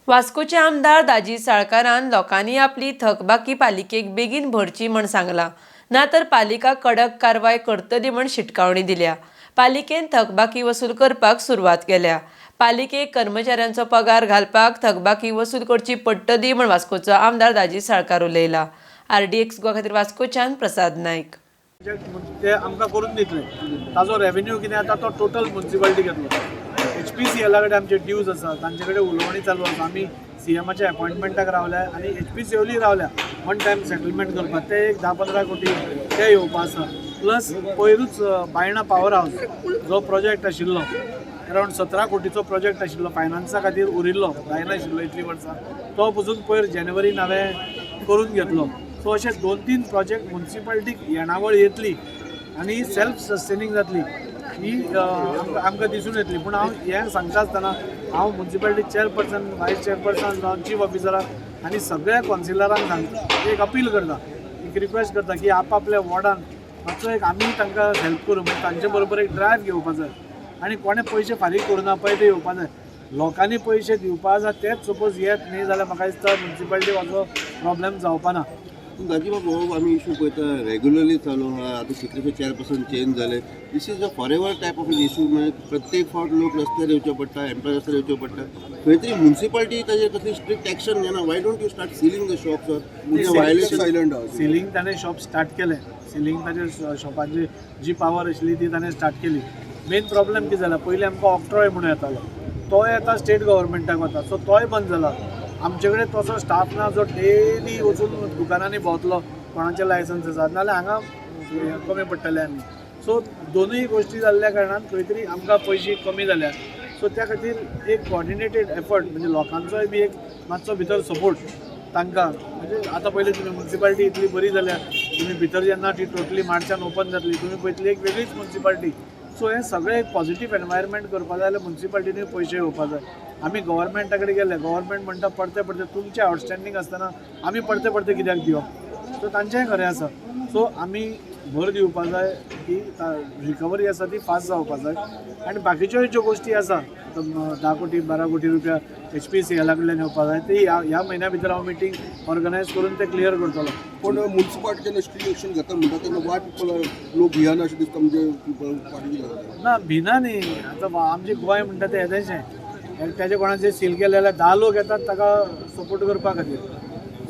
वास्कोचे आमदार दाजी साळकारान लोकांनी आपली थकबाकी पालिकेक बेगीन भरची म्हण सांगलां, ना तर पालिका कडक कारवाय करतली म्हण शिटकावणी दिल्या. पालिकेन थकबाकी वसूल करपाक सुरवात केल्या. पालिकेक कर्मचाऱ्यांचो पगार घालपाक थकबाकी वसूल करची पडटली म्हण वास्कोचो आमदार दाजी साळकार उलयला. आरडीएक्स गोवा खातीर वास्कोच्यान प्रसाद नायक. ते आमकां करून दितले. ताजो रेवेन्यू कितें आतां तो टोटल मुन्सिपालिटी घेतलो. एचपीसीएला कडेन आमचे ड्यूज आसा, तांचे कडेन उलोवणी चालू आसा. आमी सीएमाच्या एपॉयंटमेंटाक रावल्या आनी एचपीसीएलूय रावल्या वन टायम सेटलमेंट करपाक. ते एक 10-15 कोटी ते येवपा आसा. प्लस पयरूच बायणा पावर हावस जो प्रोजेक्ट आशिल्लो, अरावंड 17 कोटीचो प्रोजेक्ट आशिल्लो, फायनान्सा खातीर उरिल्लो, जायनाशिल्लो इतलीं वर्सां, तो पसून पयर जानेवारीन हांवें करून घेतलो. सो अशे दोन तीन प्रोजेक्ट मुन्सिपालिटीक येणावळ येतली आनी सेल्फ सस्टेनींग जातली ही आमकां दिसून येतली. पूण हांव हें सांगता आसतना हांव मुन्सिपालिटी चेअरपर्सन, वायस चेअरपर्सन जावन चीफ ऑफिसराक आनी सगळ्या कौन्सिलरांक सांगता, एक अपील करता, एक रिक्वेस्ट करता की आपआपल्या वॉर्डान मातसो एक आमी तांकां हेल्प करूं. म्हणजे तांचे बरोबर एक ड्रायव्ह घेवपा जाय आनी कोणें पयशे फारीक करूना पळय ते येवपा जाय. लोकांनी पयशे दिवपा आसा तेच सपोज येत न्ही जाल्यार म्हाका दिसता मुन्सिपालिटी असो प्रॉब्लेम जावपा ना. पूण दाजीबाब, हो आमी इशू पळयता, रेग्युलरली चालू आहा. आतां कितलेशे चेअरपर्सन चेंज जाले. This is a forever type of an issue. म्हणजे प्रत्येक फावट लोक रस्त्यार येवचे पडटा, एम्प्लॉय रस्त्यार येवचे पडटा. खंय तरी मुन्सिपालिटी ताजेर कसली स्ट्रिक्ट एक्शन घेना. Why don't you start sealing the shops or violation? Silent. Ceiling ताणें शॉप स्टार्ट केलें. सिलींग ताजे शॉपाची जी पावर आशिल्ली ती ताणें स्टार्ट केली. मेन प्रॉब्लेम कितें जाला, पयलीं आमकां ऑक्ट्रॉय म्हणून येतालो, तोय आतां स्टेट गव्हर्मेंटाक वता, सो तोय बंद जाला. आमचे कडेन तसो स्टाफ ना जो डेली वचून दुकानांनी भोंवतलो, कोणाचें लायसन्स आसा, नाजाल्यार हांगा कमी पडटले आमी. सो दोनूय गोश्टी जाल्ल्या कारणान खंय तरी आमकां पयशे कमी जाल्या. सो त्या खातीर एक कॉर्डिनेटेड एफर्ट, म्हणजे लोकांचोय बी एक मातसो भितर सपोर्ट तांकां. म्हणजे आतां पयलीं तुमी मुन्सिपालिटी इतली बरी जाल्या, तुमी भितर जेन्ना ती टोटली मार्चान ओपन जातली, तुमी पळयतली एक वेगळीच मुन्सिपालिटी. सो हें सगळें एक पॉझिटीव एनवायरमेंट करपा जाय जाल्यार मुन्सिपालिटीनूय पयशे येवपा जाय. आमी गव्हर्मेंटा कडेन गेले, गव्हर्मेंट म्हणटा, परते परते तुमचें आवटस्टँडींग आसतना आमी परते परते कित्याक दिवप? सो तांचेंय खरें आसा. सो आमी भर दिवपा जाय की रिकवरी आसा ती फास्ट जावपा जाय आनी बाकीच्यो ज्यो गोश्टी आसा, 10 कोटी, 12 कोटी रुपया एचपीसीएला कडल्यान येवपा जाय, ती ह्या ह्या म्हयन्या भितर हांव मिटींग ऑर्गनायज करून ते क्लियर करतलो. पण मुन्सिपालिटी जेन्ना स्ट्रीक एक्शन घेता म्हणटा तेन्ना वाय पिपल, लोक भियाना अशें दिसता, म्हणजे फाटी लागता. ना, भिना न्ही. आतां आमचें गोंय म्हणटा तें येदेशें. तेजे कोणाचें सील केलें जाल्यार 10 लोक येतात ताका सपोर्ट करपा खातीर.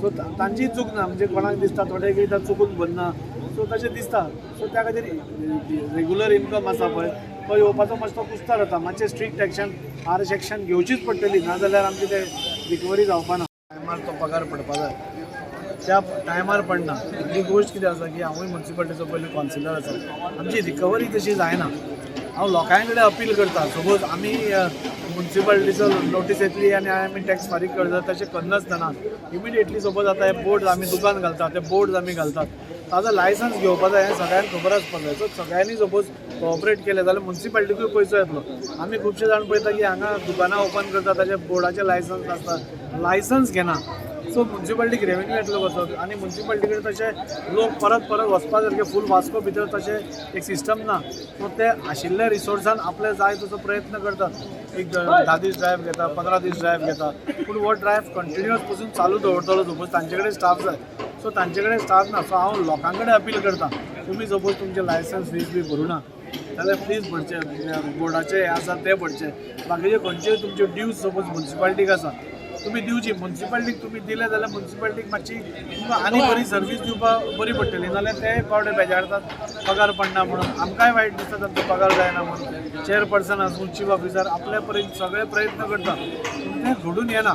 सो तांची चूक ना. म्हणजे कोणाक दिसता थोडे की चुकून भरना, सो तशें दिसता. सो त्या खातीर रेगुलर इन्कम आसा पळय, तो येवपाचो मातसो कुस्तार जाता. मातशें स्ट्रिक्ट एक्शन, हार्श एक्शन घेवचीच पडटली, नाजाल्यार आमची ते रिकवरी जावपा ना. टायमार तो पगार पडपा जाय, त्या टायमार पडना. ही गोश्ट कितें आसा की हांवूय मुन्सिपालिटीचो पयलीं कौन्सिलर आसा. आमची रिकवरी तशी जायना. हांव लोकां कडेन अपील करता, सपोज आमी मुन्सिपालिटीचो नोटीस येतली आनी आमी टॅक्स फारीक करता तशें करनासतना इमिडिएटली सपोज आतां हे बोर्ड आमी दुकान घालतात, ते बोर्ड आमी घालतात, ताजो लायसन्स घेवपा जाय, हें सगळ्यांक खबर आसपा जाय. सो सगळ्यांनी सपोज कॉपरेट केलें जाल्यार मुन्सिपालिटीकूय पयसो येतलो. आमी खुबशे जाण पळयता की हांगा दुकानां ओपन करता, ताजे बोर्डाचें लायसन्स नासता, लायसन्स घेना. सो मुन्सिपालिटीक रेवेन्यू येतलो कसो? आनी मुन्सिपालिटी कडेन तशे लोक परत परत वचपा सारके फूल वास्को भितर तशें एक सिस्टम ना. सो ते आशिल्ल्या रिसोर्सान आपले जाय तसो प्रयत्न करतात. एक 10 दीस ड्रायव्ह घेता, 15 दीस ड्रायव्ह घेता, पूण हो ड्रायव्ह कंटिन्युअस पसून चालू दवरतलो सपोज तांचे कडेन स्टाफ जाय. सो तांचे कडेन स्टाफ ना. सो हांव लोकां कडेन अपील करता, तुमी सपोज तुमचें लायसन्स फीस बी भरुना जाल्यार प्लीज भरचे, बोर्डाचे हे आसा ते भरचे. बाकीचे खंयचे तुमचे ड्यूज सपोज मुन्सिपालिटीक आसा, तुमी दिवची. मुन्सिपालिटीक तुमी दिले जाल्यार मुन्सिपालिटीक मातशी तुमकां आनी बरी सर्वीस दिवपाक बरी पडटली. नाल्यार ते पावटे बेजारतात पगार पडना म्हणून. आमकांय वायट दिसता तांचो पगार जायना म्हणून. चेअरपर्सन आसूं, चीफ ऑफिसर, आपल्या परीन सगळे प्रयत्न करता, पूण तें घडून येना.